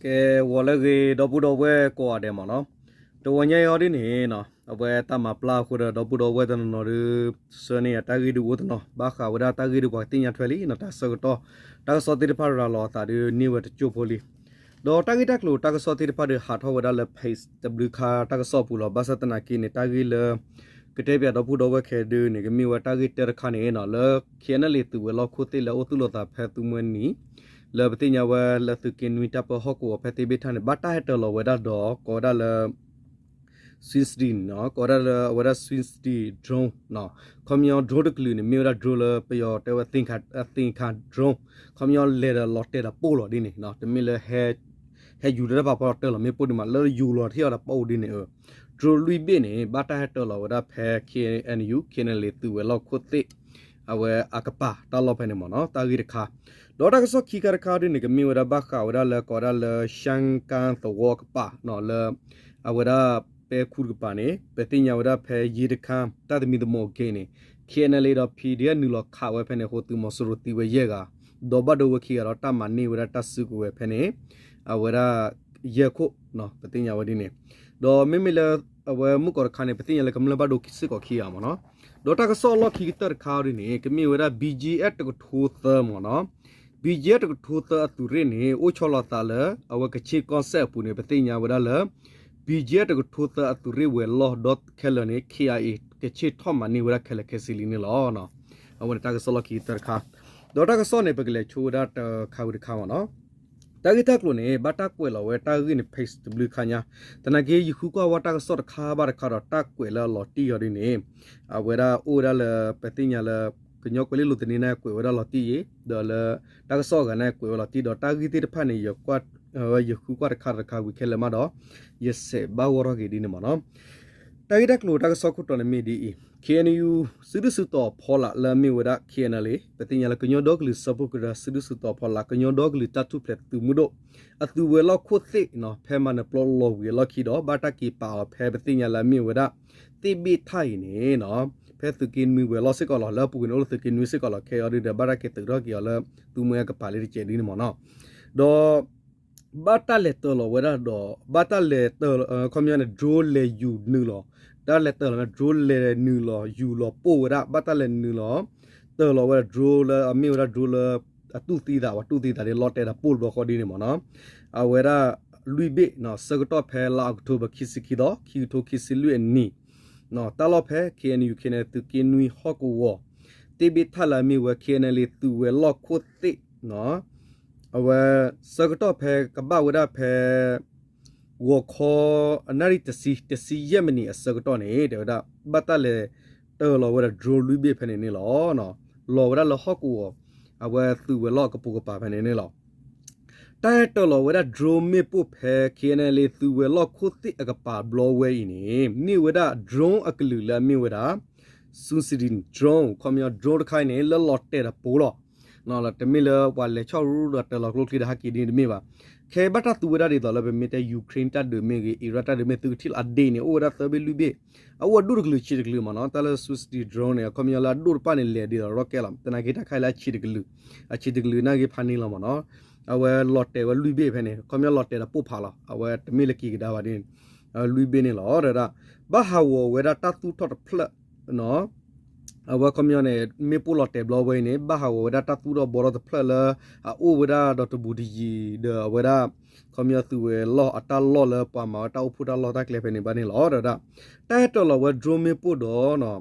ကဲ ဂီၤလၢအဂ့ၤ ဒီပုၢ်ဒီဝဲၢ်ကိးဂၤဒဲးမ့ၢ်နီၤ, တဂီၤညါအံၤဒ်န့ၣ်နီၤ အဝဲတၢ်မၤပျၢ်အဃိဒီး ဒီပုၢ်ဒီဝဲၢ်တနီၤနီၤဒီး ဆှၢန့ၢ်ယၤတၢ်ဂ့ၢ်ဒုးအိၣ်တနီၤ ဘၣ်ဃးဝဲဒၣ်တၢ်ဂ့ၢ်ဒုးပှၤကသ့ၣ်ညါထွဲလံနီၤ တၢ်ဆၢကတီၢ် တၢ်ကစီၣ်သ့ၣ်တဖၣ်ရၤလီၤအသးဒီးန့ၢ်ဝဲတကၠိၢ်ဖိလံ. ဒီးတၢ်ဂ့ၢ်တၢ်ကျိၤတၢ်ကစီၣ်သ့ၣ်တဖၣ်ဒီးဟးထီၣ်ဝဲဒၣ်လၢ page တဘျုးခါတၢ်ကစီၣ်အပူၤလီၤ. ဘၣ်ဆၣ်သနာ်က့န့ၣ် တၢ်ဂ့ၢ်လၢ ကတဲပၠးဒီပုၢ်ဒီဝဲၢ်ခဲဒုးန့ၣ် ကမ့ၢ်ဝဲတၢ်ဂ့ၢ်တၢတခါန့ၣ်နီၤ လၢ KNLA သုးဝဲၤလီၢ်ခိၣ်သ့ၣ်လၢအအိၣ်သူၣ်လီၤသးဖဲသူမှဲနံၤ လၢပသ့ၣ်ညါဝဲလၢသုးက့နွံတၢ်ပၢဟီၣ်ကဝီၤဖဲသ့ၣ်ဘ့ၣ်ထၣ်န့ၣ် ဘၣ်တၢ်ဟဲတၢၤလီၤဝဲဒၣ်ဒီး ကိးဝဲဒၣ်လၢ Swissdee နီၤ ကိးဝဲဒၣ်လၢအဝဲဒၣ် Swissdee drone နီၤ. ခီပညီ drone တကလုာ်န့ၣ် မ့ၢ်ဝဲဒၣ် drone လၢပယီၤတဲဝဲ သင်္ခါ drone ခီပညီလဲၤဒီးလီၤတဲာ်ဒီးပိၢ်လီၤဒ်န့ၣ်နီၤ တမ့ၢ်လၢ ဟဲယူၤလၢတၢ်ဖးဖီတၢၤလီၤမ့ၣ်ပိၢ်ဒံးမး လၢယူၤလီၤထံၣ်အီၤဒီးပိၢ်ဒ်န့ၣ် drone လွံၢ်ဘ့ၣ်န့ၣ် ဘၣ်တၢ်ဟဲတၢၤလီၤဝဲဒၣ်ဖဲ KNU KNLA သုးဝဲၤလီၢ်ခိၣ်သ့ၣ် အဝဲအကပၤတၢ်လီၢ်ဖဲန့ၣ်မ့ၢ်နီၤ တၢ်ဂ့ၢ်တခါ. ဒီးတၢ်ကစီၣ်ခံခါတခါဒ်န့ၣ် ကမ့ၢ်ဝဲဒၣ်ဘၣ်ဃးဝဲဒၣ်လၢကိးဝဲဒၣ်လၢ ရှၣ်ကၣ်သဝီကပၤနီၤ လၢ အဝဲဒၣ်ပဲခူတကပၤန့ၣ် ပသ့ၣ်ညါဝဲဒၣ်ဖဲယ့တခါ တၢ်သမံသမိးအဂ့ၢ်န့ၣ် KNLA ဒီး PDF နုာ်လီၤခးဝဲဖဲန့ၣ်အဃိ သုးမီၤစိရိၤသံဝဲယဲၢ်ဂၤ ဒီးဘၣ်ဒိဝဲခံဂၤဒီး တၢ်မၤန့ၢ်ဝဲဒၣ်တၢ်စုကဝဲၤဖဲန့ၣ် အဝဲဒၣ် ယဲၢ်ခိၣ် ပသ့ၣ်ညါဝဲဒ်န့ၣ်. ဒီးမ့မ့ၢ်လၢ အဝဲမုၢ်ကီၢ်တခါန့ၣ် ပသ့ၣ်ညါလၢကမျၢၢ်ဘၣ်ဒိစ့ၢ်ကီးခံဂၤမ့ၢ်နီၤ. ဒီးတၢ်ကစီၣ်အလီၢ်ခံကတၢၢ်တခါဒ်န့ၣ် ကမ့ၢ်ဝဲဒၣ် BGF တကထိသၢမ့ၢ်နီၤ BGF တကထိသၢအသုးရ့ၣ်န့ၣ် အိၣ်ဆီလီၤသးလၢ အဝဲကခ့ၣ်ကီၢ်စဲၣ်အပူၤန့ၣ် ပသ့ၣ်ညါဝဲဒၣ်လၢ BGF တကထိသၢအသုးရ့ၣ်ဝဲၤလီၢ်ဒီးခဲလၢာ်န့ၣ် KIA ကခ့ၣ်ထီၣ်မၤန့ၢ်ဝဲဒၣ်ခဲလၢာ်ခဲဆ့လံန့ၣ်လီၤ. အဝဲန့ၣ်တၢ်ကစီၣ်လီၢ်ခံကတၢၢ်တခါ. ဒီးတၢ်ကစီၣ်န့ၣ် ပကလဲၤဆိဝဲဒၣ်တခါဝံၤတခါမ့ၢ်နီၤ. တၢ်ဂ့ၢ်တၢ်ကျိၤန့ၣ် ဘၣ်တၢ်ကွဲးလီၤဝဲတၢ်ဂ့ၢ်န့ၣ် page တဘျုးခါညါ, သနာ်က့ ယဃုကွၢ်ဝဲတၢ်ကစီၣ်တခါဘၣ်တခါဒီး တၢ်ကွဲးလၢအလီၤတံၢ်အီၤဒ်န့ၣ် အဝဲဒၣ်အိၣ်ဝဲဒၣ်လၢ ပသ့ၣ်ညါလၢ ကညီကွဲၤလ့လိၤသန့န့ၣ် ကွဲးဝဲဒၣ်လီၤတံၢ်အံၤ ဒီးလၢ တၢ်ကစီၣ်အဂၤန့ၣ် ကွဲးဝဲလီၤတံၢ်ဒီး တၢ်ဂ့ၢ်သ့ၣ်တဖၣ်န့ၣ် ယဃုကွၢ်တခါတခါဝံၤခဲလၢာ်မးဒီး ယစဲးဘၣ်ဂီၢ်ထီၣ်က့ၤဒ်န့ၣ်မ့ၢ်နီၤ. တၢ်ဂ့ၢ်တၢ်ကျိၤတၢ်ကစီၣ်ခိၣ်တီန့ၣ်မ့ၢ်ဒ်အံၤ, KNU စုဒုၣ်စုတီၤဖီလာ်လၢအမ့ၢ်ဝဲဒၣ် KNLA ပသ့ၣ်ညါလၢကညီဒီကလုာ်စၢဖှိၣ်ကရၢ စုဒုၣ်စုတီၤဖီလာ် ကညီဒီကလုာ်တၢ်ထူၣ်ဖျဲးသုးမုၢ်ဒိၣ် အသုးဝဲၤလီၢ်ခိၣ်သ့ၣ် ဖဲမၤနၢၤပျီလီၤဝံၤအလီၢ်ခံဒီး ဘၣ်တၢ်က့ၤပာ်အီၤဖဲပသ့ၣ်ညါလၢအမ့ၢ်ဝဲဒၣ် သ့ၣ်ဘ့ၣ်ထၣ်အံၤန့ၣ် ဖဲသုးက့နွံဝဲၤလီၢ်စ့ၢ်ကီးလီၤ လၢအပူၤကွံာ်န့ၣ်အိၣ်လၢသုးက့နွံစ့ၢ်ကီးလီၤ ခဲအံၤဒ်ဒီး ဘၣ်တၢ်က့ၤသုးထီၣ်က့ၤအီၤလၢ သူမှဲအကပၤလၢတကဲးဒ်န့ၣ်မ့ၢ်နီၤ. ဒီး ဘၣ်တၢ်လဲၤတၢၤလီၤဝဲဒၣ်ဒီး ဘၣ်တၢ်လဲၤတၢၤ ခီပညီန့ၣ် drone လဲၤယူၤနုာ်လီၤ တၢ်လဲၤတၢၤလီၤ drone လဲၤနုာ်လီၤ ယူၤလီၤပိၢ်ဝဲဒၣ် ဘၣ်တၢ်လဲၤနုာ်လီၤ တၢၤလီၤဝဲဒၣ် drone လၢအမ့ၢ်ဝဲဒၣ် drone လၢ အတူၢ်သံသး ပှၤတူၢ်သံသးဒ်လီၤတဲာ်ဒီးပိၢ်တဘျီဃီဒ်န့ၣ်မ့ၢ်နီၤ. အဝဲဒၣ် လွံၢ်ဘ့ၣ် ဆၢကတီၢ်ဖဲလါအီးကထိဘၢၣ် ခံဆံခံသီ ခံကထိခံဆံလွံၢ်အနံၣ် တၢ်လီၢ်ဖဲ KNU KNLA သုးက့နွံဟီၣ်ကဝီၤ သ့ၣ်ဘ့ၣ်ထၣ်လၢအမ့ၢ်ဝဲ KNLA သုးဝဲၤလီၢ်ခိၣ်သ့ၣ် အဝဲ ဆၢကတီၢ်ဖဲကဘၣ်ဝဲဒၣ်ဖဲ ဂီၤခီ အနၣ်ရံၣ်တဆံ တဆံယဲၢ်မံးနံးအဆၢကတီၢ်န့ၣ် တဲဝဲဒၣ် ဘၣ်တၢ်လဲၤတၢၤလီၤဝဲဒၣ် drone လွံၢ်ဘ့ၣ်ဖဲန့ၣ်န့ၣ်လီၤ. လီၤဝဲဒၣ်လၢဟီၣ်ကဝီၤ အဝဲသုးဝဲၤလီၢ်အကပိာ်ကပၤဖဲန့ၣ်န့ၣ်လီၤ. တၢ်ဟဲတၢၤလီၤဝဲဒၣ် drone မ့ၣ်ပိၢ်ဖဲ KNLA သုးဝဲၤလီၢ်ခိၣ်သ့ၣ်အကပၤဘျီဝဲအံၤန့ၣ် မ့ၢ်ဝဲဒၣ် drone အကလုာ်လၢအမ့ၢ်ဝဲဒၣ် Swissdee drone ခီပညီ drone တခါအံၤန့ၣ် လၢလီၤတဲာ်ဒီးပိၢ်လီၤ. တမ့ၢ်လၢပှၤလဲၤဆီၣ်ရူဒီးတၢၤလီၤကျိချံဒီးဟဲက့ၤဒ်န့ၣ်တမ့ၢ်ဘၣ်. ခဲဘၣ်တၢ်သူဝဲဒၣ်ဒ်သိးလၢပမ့ၢ်တဲ Ukraine တၢ်ဒုးမ့ၢ်ဂ့ၤ Iran တၢ်ဒုးမ့ၢ်သုကထံၣ်လီၤအဒ့န့ၣ် အိၣ်ဝဲဒၣ်သၢဘ့ၣ်လွံၢ်ဘ့ၣ် အအိၣ်ဝဲဒူၣ်တကလုာ်ဆံးတကလုာ်မ့ၢ်နီၤ. တၢ်လၢ Swissdee drone န့ၣ် အခီပညီလၢအဒိၣ်တဖၣ်န့ၣ် လဲၤဒ်သိး rocket လီၤ. သနာ်က့တၢ်ခါလၢအဆံးတကလုာ် အဆံးတကလုာ်နာ်က့ဖးန့ၢ်လီၤမ့ၢ်နီၤ. အဝဲလီၤတဲာ်ဝဲလွံၢ်ဘ့ၣ်ဖဲန့ၣ် အခီပညီလီၤတဲာ်ဒီးပိၢ်ဖးလီၤ. အဝဲတမ့ၢ်လၢက့ၤကဒါဘၣ်ဒ်န့ၣ် လွံၢ်ဘ့ၣ်န့ၣ်လီၤ. ဘၣ်ဟးဂီၤဝဲဒၣ်တၢ်သူၣ်ထီၣ်တဖျၢၣ် အဝဲခီပညီန့ၣ် မ့ၣ်ပိၢ်လီၤတဲာ်ဘျီဝဲအံၤန့ၣ် ဘၣ်ဟးဂီၤဝဲဒၣ်တၢ်သူၣ်ထီၣ်ဘှီထီၣ်တဖျၢၣ်လၢ အအိၣ်ဝဲဒၣ်ဒီးတဘူးတယံၤဒီးအဝဲဒၣ် ခီပညီသုးဝဲၤလီၢ်အတၢ်လီၢ်လၢပှၤမၤဝဲတၢ်အိၣ်ဖှိၣ်တၢ်လီၢ်တၢ်ကျဲဖဲန့ၣ်ဘၣ်န့ၣ်လီၤ. ဒီးဒၣ် တၢ်ဟဲတၢၤလီၤဝဲ drone မ့ၣ်ပိၢ်ဒီး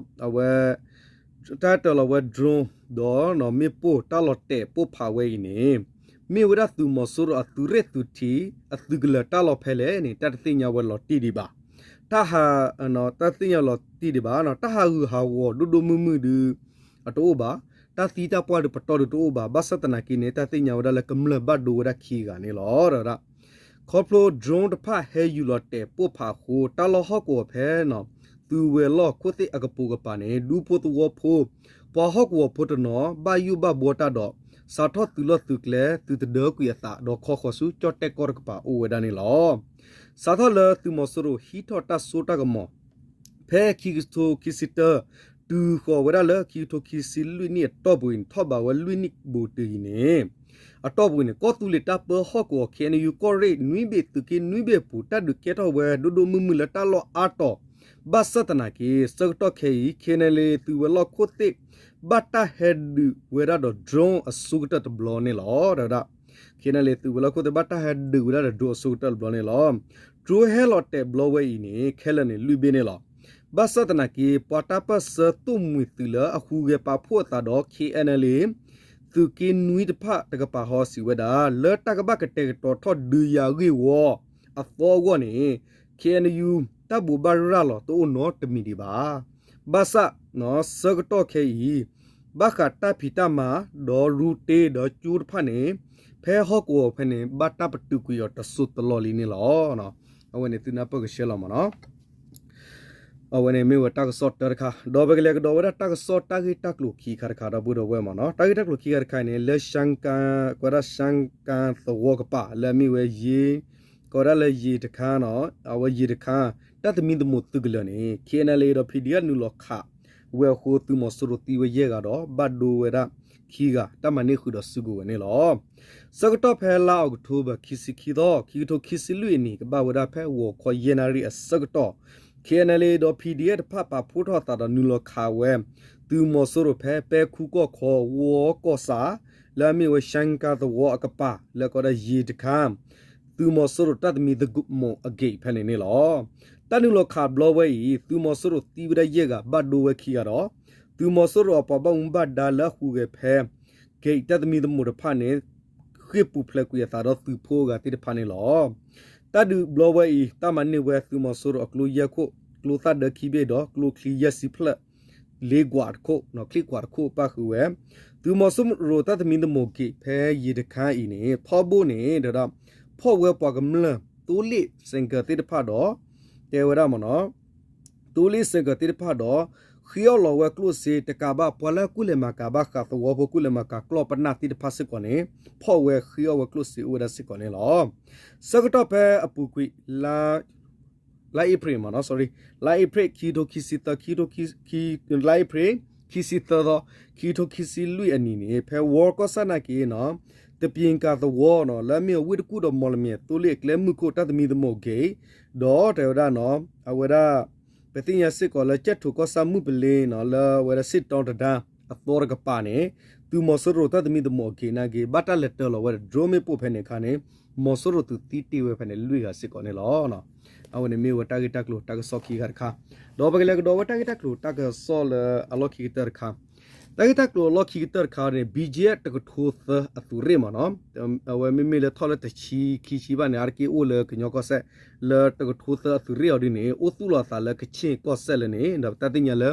အဝဲ တၢ်ဟဲတၢၤလီၤဝဲ drone ဒီးမ့ၣ်ပိၢ်တၢ်လီၤတဲာ်ပိၢ်ဖးဝဲအံၤန့ၣ် မ့ၢ်ဝဲဒၣ်သုးမီၤစိရိၤအသုးရ့ၣ်သုးထံး အသုးကလၢၤတၢ်လီၢ်ဖဲလဲၣ်န့ၣ် တၢ်တသ့ၣ်ညါဝဲလီၤတံၢ်ဒံးဘၣ်. တၢ်ဟး တၢ်သ့ၣ်ညါလီၤတံၢ်ဒံးဘၣ် တၢ်ဟးဂူာ်ဟးဂီၤဒိၣ်ဒိၣ်မုၢ်မုၢ်ဒုး အတအိၣ်ဘၣ်. တၢ်သံတၢ်ပှၢ်ဒုးပတီၢ်ဒုးတအိၣ်ဘၣ်. ဘၣ်ဆၣ်သနာ်က့န့ၣ် တၢ်သ့ၣ်ညါဝဲဒၣ်လၢကမျၢၢ်ဘၣ်ဒိဝဲဒၣ်ခံဂၤန့ၣ်လီၤ. ဒီးဒၣ် ခီဖျိ drone တဖၣ်ဟဲယူၤလီၤတဲာ်ပိၢ်ဖးအဃိ တၢ်လီၢ်ဟီၣ်ကဝီၤဖဲ သုးဝဲၤလီၢ်ခိၣ်သ့ၣ်အကပိာ်ကပၤန့ၣ် ဒူဖိသဝီဖိ ပှၤဟီၣ်ကဝီၤဖိတနီၤ ဘၣ်ယိၣ်ဘၣ်ဘှီတၢ်ဒီး စးထီၣ်သုးလီၢ်သုးကျဲ သုးတဒၢကွံာ်အသး ဒီးခီဃီၤဆူကၠီၣ်တဲၣ်ကီၢ်တကပၤအိၣ်ဝဲဒၣ်န့ၣ်လီၤ. စးထီၣ်လၢသုးမီၤစိရိၤဟံးထီၣ်တၢ်စိတၢ်ကမီၤ ဖဲခံကထိခံဆံတၢ တုၤဃီၤဝဲဒၣ်လၢခံကထိခံဆံလွံၢ်နံၣ်အတီၢ်ပူၤအံၤန့ၣ် ထီၣ်ဘးဝဲလွံၢ်နံၣ်ဘူးတုၤအံၤန့ၣ် အတီၢ်ပူၤန့ၣ် ကီၢ်သူလ့ၤတၢ်ပၢဟီၣ်ကဝီၤ ခ့ၣ်အဲၣ်ယူၣ် ကီၢ်ရ့ၣ်နွံဘ့ၣ် သုးက့နွံဘ့ၣ်အပူၤ တၢ်ဒုးကဲထီၣ်ဝဲဒိၣ်ဒိၣ်မုၢ်မုၢ်လၢတၢ်လီၢ်အါတီၤ ဘၣ်ဆၣ်သနာ်က့ ဆၢကတီၢ်ခဲအံၤ ခ့ၣ်အဲၣ်ယူၣ် သုးဝဲၤလီၢ်ခိၣ်သ့ၣ် ဘၣ်တၢ်ဟဲဒုးဝဲဒၣ်ဒီး drone အဆိကတၢၢ်တဘျီန့ၣ်လီၤ. တဲဝဲဒၣ် ခ့ၣ်အဲၣ်ယူၣ် သုးဝဲၤလီၢ်ခိၣ်သ့ၣ် ဘၣ်တၢ်ဟဲဒုးဝဲဒၣ်ဒီး drone အဆိကတၢၢ်တဘျီန့ၣ်လီၤ. drone ဟဲလီၤတဲာ်ဘျီဝဲအံၤန့ၣ် ခဲလၢာ်န့ၣ်လွံၢ်ဘ့ၣ်န့ၣ်လီၤ. ဘၣ်ဆၣ်သနာ်က့ ပှၤတၢ်ပၢၢ်ဆၢသိၣ်မှံၤသုးလၢအဟူးဂဲၤပာ်ဖှိၣ်အသးဒီး ခ့ၣ်အဲၣ်ယူၣ် သုးက့နွံတဖၣ်တကပၤဟီစံးဝဲဒၣ် လၢတၢ်ကဘၣ်ကတဲာ်ကတီၤထီၣ်ဒုးယၤအဂ့ၢ်ဝီအသီအဂီၢ်န့ၣ် ခ့ၣ်အဲၣ်ယူၣ် တၢ်ဘိးဘၣ်ရၤလီၤတအိၣ်နီတမံၤဒံးဘၣ်. ဘၣ်ဆၣ် ဆၢကတီၢ်ခဲအံၤ ဘၣ်ဃးတၢ်ဖံးတၢ်မၤ ဒီးရူတ့ဒီးကၠိတဖၣ်န့ၣ် ဖဲဟီၣ်ကဝီၤဖဲန့ၣ် ဘၣ်တၢ်ပတုာ်ကွံာ်အီၤတစိၢ်တလီၢ်လံန့ၣ်လီၤ. အဝဲန့ၣ်သုနၢ်ပၢၢ်ကဆှဲလီၤမ့ၢ်နီၤ. အဝဲန့ၣ်မ့ၢ်ဝဲတၢ်ကစီၣ်တၢတခါ ဒီးပကလဲၤကဒီးဝဲဒၣ်တၢ်ကစီၣ်တၢ်ဂ့ၢ်တၢ်ကျိၤခံခါတခါ ဒီပုၢ်ဒီဝဲၢ်မ့ၢ်နီၤ. တၢ်ဂ့ၢ်တၢ်ကျိၤခံခါတခါအံၤန့ၣ် လၢ ရှၢကၤ ကွဲးဒၣ် ရှၢကၤသဝီကပၤ လၢအမ့ၢ်ဝဲယ့ ကီးဒၣ်လၢယ့တခါနီၤ အဝဲယ့တခါ တၢ်သမံသမိးသုးကလၢၤန့ၣ် ခ့ၣ်အဲၣ်ယူၣ် ဒီး ဖံးဒံၣ်အၣ် နုာ်လီၤခးဝဲအဃိ သုးမီၤစိရိၤသံဝဲယဲၢ်ဂၤဒီး ဘၣ်ဒိဝဲဒၣ်ခံဂၤ တၢ်မၤန့ၢ်ဃုာ်ဒီးစုကဝဲၤန့ၣ်လီၤ. ဆၢကတီၢ်ဖဲလါအီးကထိဘၢၣ် ခံဆံခံသီ ခံကထိခံဆံလွံၢ်အနံၣ် ကဘၣ်ဝဲဒၣ်ဖဲဂီၤခီယဲၢ်နၣ်ရံၣ်အဆၢကတီၢ် ခ့ၣ်အဲၣ်ယူၣ် ဒီး ဖံးဒံၣ်အၣ် တဖၣ်ပာ်ဖှိၣ်ထီၣ်အသးဒီး နုာ်လီၤခးဝဲ သုးမီၤစိရိၤဖဲ ပဲခူကီၢ်ခီ ဝီကီၢ်ဆၣ် လၢအမ့ၢ်ဝဲ ရှၢကၤသဝီအကပၤ လၢကီးဒၣ်ယ့တခါ သုးမီၤစိရိၤတၢ်သမံသမိးအဂ့ၢ်ဖဲန့ၣ်န့ၣ်လီၤ. တၢ်နုာ်လီၤခးဘျီဝဲအံၤ သုးမီၤစိရိၤသံဝဲဒၣ်ယဲၢ်ဂၤ ဘၣ်ဒိဝဲခံဂၤဒီး သုးမီၤစိရိၤအပှၤဘၣ်မူဘၣ်ဒါလၢအဟူးဂဲၤဖဲ ဂ့ၣ် တၢ်သမံသမိးတဖၣ်န့ၣ် ဃ့ၢ်ပူၤဖျဲးကွံာ်အသးဒီးသုးဖိအဂၤသ့ၣ်တဖၣ်န့ၣ်လီၤ. တၢ်ဒုးဘျီဝဲအံၤ တၢ်မၤန့ၢ်ဝဲသုးမီၤစိရိၤအကျိယဲၢ်ခိၣ် ကျိသၣ်ဒၢခံဘ့ၣ်ဒီး ကျိချံယဲၢ်ဆံဖျၢၣ် လ့ကွၢ်တခိၣ် ချံကွၢ်တခိၣ်ပၣ်ဃုာ်ဝဲ သုးမီၤစိရိၤတၢ်သမံသမိးဂ့ၢ်ဖဲယ့တခါအံၤန့ၣ် ထီဘိန့ၣ်ဒီး ဖီၣ်ဝဲပှၤကမျၢၢ် သိလ့ၣ်စဲးကၢးသ့ၣ်တဖၣ်ဒီး တဲဝဲဒၣ်မ့ၢ်နီၤ သိလ့ၣ်စဲးကၢးသ့ၣ်တဖၣ်ဒီး ဃ့အီၣ်လီၤဝဲကျိၣ်စ့တကးဘၣ် ပှၤလၢကူၣ်လဲၤမၤကၤဘၣ်ဃးသဝီဖိ ကူၣ်လဲၤမၤကၤကျီၢ်ပနၢ်သ့ၣ်တဖၣ်စ့ၢ်ကီးန့ၣ် ဖီၣ်ဝဲဃ့အီၣ်ဝဲကျိၣ်စ့အိၣ်ဝဲဒၣ်စ့ၢ်ကီးန့ၣ်လီၤ. ဆၢကတီၢ်ဖဲအပူၤကွံာ် လါအ့ဖြ့ၣ်မ့ၢ်နီၤ sorry လါအ့ဖြ့ၣ် ခံကထိခံဆံသၢ ခံကထိ လါအ့ဖြ့ၣ် ခံဆံသၢသီ ခံကထိခံဆံလွံၢ်အနံၣ်န့ၣ် ဖဲဝီကီၢ်ဆၣ်နာ်က့နီၤ တပျ့ၤကၤသဝီနီၤ လၢအမ့ၢ်ဝ့ၢ်တကူၣ်ဒီးမီၣ်လမၠဲၣ် သိလ့ၣ်အကျဲမုၢ်ခိၣ်တၢ်သမံသမိးအဂ့ၢ် ဒီးတဲဝဲဒၣ်နီၤ အဝဲဒၣ် ပသ့ၣ်ညါစ့ၢ်ကီးလၢ ကၠဲၣ်ထိၣ်ကီၢ်ဆၣ်မုၢ်ပလ့နီၤ လၢအဝဲဒၣ် စ့ၣ်တီတဒါ အသီတကပၤန့ၣ် သုးမီၤစိရိၤတၢ်သမံသမိးအဂ့ၢ်နာ်က့ ဘၣ်တၢ်လဲၤတၢလီၤဝဲဒီး drone မ့ၣ်ပိၢ်ဖဲန့ၣ်အခါန့ၣ် မီၤစိရိၤသုးသံတ့ၢ်ဝဲဖဲန့ၣ် လွံၢ်ဂၤစ့ၢ်ကီးန့ၣ်လီၤ. အဝဲန့ၣ်မ့ၢ်ဝဲတၢ်ဂ့ၢ်တၢ်ကျိၤတၢ်ကစီၣ်ခံခါတခါ ဒီးပကလဲၤကဒီးဝဲတၢ်ဂ့ၢ်တၢ်ကျိၤတၢ်ကစီၣ်လၢအလီၢ်ခံကတၢၢ်တခါ တၢ်ဂ့ၢ်တၢ်ကျိၤအလီၢ်ခံကတၢၢ်တခါန့ၣ် ဘံၣ်ကၠံၣ်အဲၣ် တကထိသၢအသုးရ့ၣ်မ့ၢ်နီၤ အဝဲမ့မ့ၢ်လၢထီၣ်လၢတဆံခံဆံဘၣ်န့ၣ် အါတက့ၢ်အိၣ်လၢကညီကီၢ်စဲၣ် လၢတကထိသၢအသုးရ့ၣ်အီၤဒ်န့ၣ် အိၣ်သူၣ်လီၤအသးလၢကခ့ၣ်ကီၢ်စဲၣ်လၢန့ၣ် ဒီးပတၢ်သ့ၣ်ညါလၢ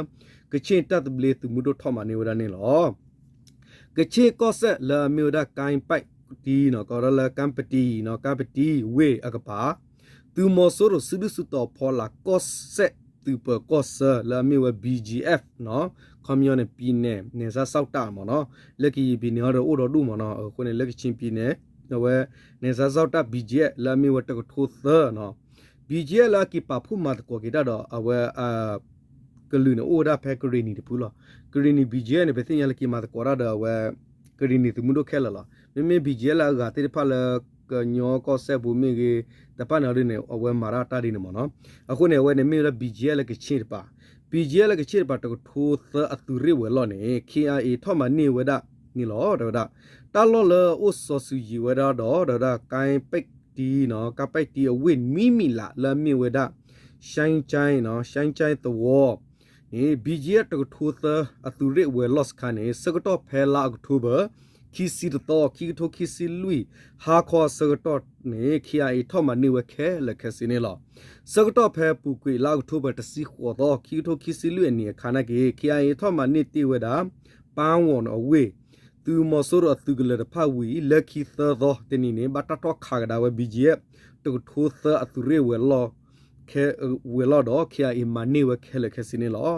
ကခ့ၣ်တၢ်သဘျ့သုးမုၢ်ဒိၣ်ထီၣ်မၤန့ၢ်ဝဲဒၣ်န့ၣ်လီၤ. ကခ့ၣ်ကီၢ်စဲၣ်လၢအမ့ၢ်ဝဲဒၣ် ကၢ်ပဲၣ်တံနီၤ ကီးဒၣ်လၢ ကၢ်ပတံနီၤ ကၢ်ပတံဝ့ၢ်အကပၤ သုးမီၤစိရိၤစုဒုၣ်စုတီၤဖီလာ်ကီၢ်စဲၣ်သုးပၢၤကီၢ်ဆၢ လၢအမ့ၢ်ဝဲ ဘံၣ်ကၠံၣ်အဲၣ်နီၤ ခီပညီန့ၣ် ပြည်နယ်နယ်ခြားစောင့်တပ်မ့ၢ်နီၤ လၢကယံာ်ပံၤန့ၢ်အီၤဒီးအိၣ်ဒီးဒူၣ်မ့ၢ်နီၤ အဃိန့ၣ် လၢကခ့ၣ်ပံၤန့ၣ် အဝဲ နယ်ခြားစောင့်တပ် ဘံၣ်ကၠံၣ်အဲၣ် လၢအမ့ၢ်ဝဲတကထိသၢနီၤ ဘံၣ်ကၠံၣ်အဲၣ် လၢအက့ၤပာ်ဖှိၣ်မၤသကိးက့ၤတၢ်ဒီးအဝဲ ကလုာ်န့ၣ်အိၣ်ဝဲဒၣ်ဖဲကရ့ၣ်နံၤတဖုလီၤ. ကရ့ၣ်နံၤ ဘံၣ်ကၠံၣ်အဲၣ် န့ၣ် ပသ့ၣ်ညါလၢက့ၤမၤသကိးတၢ်ဒီးအဝဲ ကရ့ၣ်နံၤသုးမုၢ်ဒိၣ်ခဲလၢာ်လီၤ. မ့မ့ၢ် ဘံၣ်ကၠံၣ်အဲၣ် လၢအဂၤသ့ၣ်တဖၣ်လၢ ကညီကီၢ်စဲၣ်ပူၤမ့ၢ်ဂ့ၤ တဖၣ်န့ၣ်အီၤဒ်န့ၣ် အဝဲမၤတၢ်တၢ်ဒ်န့ၣ်မ့ၢ်နီၤ. အဃိန့ၣ် အဝဲန့ၣ်မ့ၢ်ဝဲဒၣ် ဘံၣ်ကၠံၣ်အဲၣ် လၢကခ့ၣ်တပၤ ဘံၣ်ကၠံၣ်အဲၣ် လၢကခ့ၣ်တပၤ တကထိသၢအသုးရ့ၣ်ဝဲၤလီၢ်န့ၣ် ခ့ၣ်အဲၣ်အ့ၣ် ထီၣ်မၤန့ၢ်ဝဲဒၣ်န့ၣ်လီၤ. တဲဝဲဒၣ် တၢ်လီၢ်လၢအအိၣ်စီၤစုၤယံၤဝဲဒၣ်ဒီး တဲဝဲဒၣ် ကၢ်ပဲၣ်တံနီၤ ကၢ်ပဲၣ်တံအဝ့ၢ်နွံမံၤလး လၢအမ့ၢ်ဝဲဒၣ် ရှဲကၠဲနီၤ ရှဲကၠဲသဝီန့ၣ် ဘံၣ်ကၠံၣ်အဲၣ် တကထိသၢအသုးရ့ၣ်ဝဲၤလီၢ်စခါန့ၣ် ဆၢကတီၢ်ဖဲလါအီးကထိဘၢၣ် ခံဆံတသီ ခံကထိခံဆံလွံၢ် ဟါခီအဆၢကတီၢ်န့ၣ် ခ့ၣ်အဲၣ်အ့ၣ် ထီၣ်မၤန့ၢ်ဝဲခဲလၢာ်ခဲဆ့န့ၣ်လီၤ. ဆၢကတီၢ်ဖဲအပူၤကွံာ် လါအီးကထိဘၢၣ် တဆံဃိးသီ ခံကထိခံဆံလွံၢ်အနံၣ်အခါနာ်က့ ခ့ၣ်အဲၣ်အ့ၣ် ထီၣ်မၤန့ၢ်တ့ၢ်ဝဲဒၣ် ပၢ်ဝီၤနီၤအဝ့ၢ် သုးမီၤစိရိၤအသုးကလၢၤတဖၣ်ဝံၤ လၢခံသၢသီတနံၤန့ၣ် ဘၣ်တၢ်ထီၣ်ခးကဒါဝဲ ဘံၣ်ကၠံၣ်အဲၣ် တကထိသၢအသုးရ့ၣ်ဝဲၤလီၢ် ဝဲၤလီၢ်ဒီး ခ့ၣ်အဲၣ်အ့ၣ် မၤန့ၢ်ဝဲခဲလၢာ်ခဲဆ့န့ၣ်လီၤ.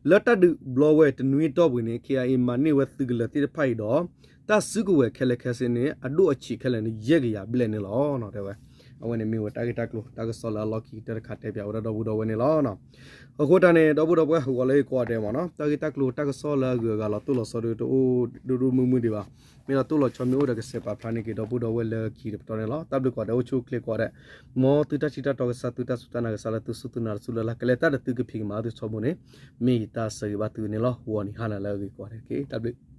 လၢတၢ်ဒုးဘျီဝဲတနွံအတီၢ်ပူၤန့ၣ် ခ့ၣ်အဲၣ်အ့ၣ် မၤန့ၢ်ဝဲသုးကလၢၤသ့ၣ်တဖၣ်အံၤဒီး တၢ်စုကဝဲၤခဲလၢာ်ခဲဆ့န့ၣ် အဒိၣ်အဆံးခဲလၢာ်န့ၣ် ယဲၢ်ကယၤဘျဲၣ်န့ၣ်လီၤ. တဲဝဲ အဝဲန့ၣ်မ့ၢ်ဝဲတၢ်ဂ့ၢ်တၢ်ကျိၤတၢ်ကစီၣ်လၢအလီၢ်ခံကတၢၢ်တခါတဲပၠးဝဲဒၣ်ဒီပုၢ်ဒီဝဲၢ်န့ၣ်လီၤ. အဃိတၢ်န့ၣ် ဒီပုၢ်ဒီဝဲၢ်ဟးဂီၤလၢယကိးဂၤဒဲးမ့ၢ်နီၤ တၢ်ဂ့ၢ်တၢ်ကျိၤတၢ်ကစီၣ်လၢအဂုၤအဂၤလီၤတိၢ်လီၤဆီဒီးတအိၣ်ဒိၣ်ဒိၣ်မုၢ်မုၢ်ဒံးဘၣ်. မ့ၢ်လီၤတိၢ်လီၤဆီမ့ၢ်အိၣ်ဒီးကစဲးပာ်ဖျါန့ၢ်က့ၤဒီပုၢ်ဒီဝဲၢ်လၢခံတပတီၢ်န့ၣ်လီၤ. တၢ်ဘျုးကိးဂၤဒဲး အိၣ်ဆူၣ်အိၣ်ချ့ကိးဂၤဒဲး မ်သုတၢ်ထံၣ်တၢ်တီကစၢ် သုတၢ်စူၢ်တၢ်နာ်ကစၢ်လၢသုစူၢ်သုနာ်တစူၢ်လၢ်လၢ် ကလဲၤတၢ်ဒီးသုကဖံးကမၤသုထီဘိန့ၣ် မ့ၢ်ယတၢ်ဆၢဂ့ၤဘၣ်သုန့ၣ်လီၤ. ဂီၤနံၤဟါနၤလၢအဂ့ၤကိးဂၤဒဲးတက့ၢ်. တၢ်ဘျုး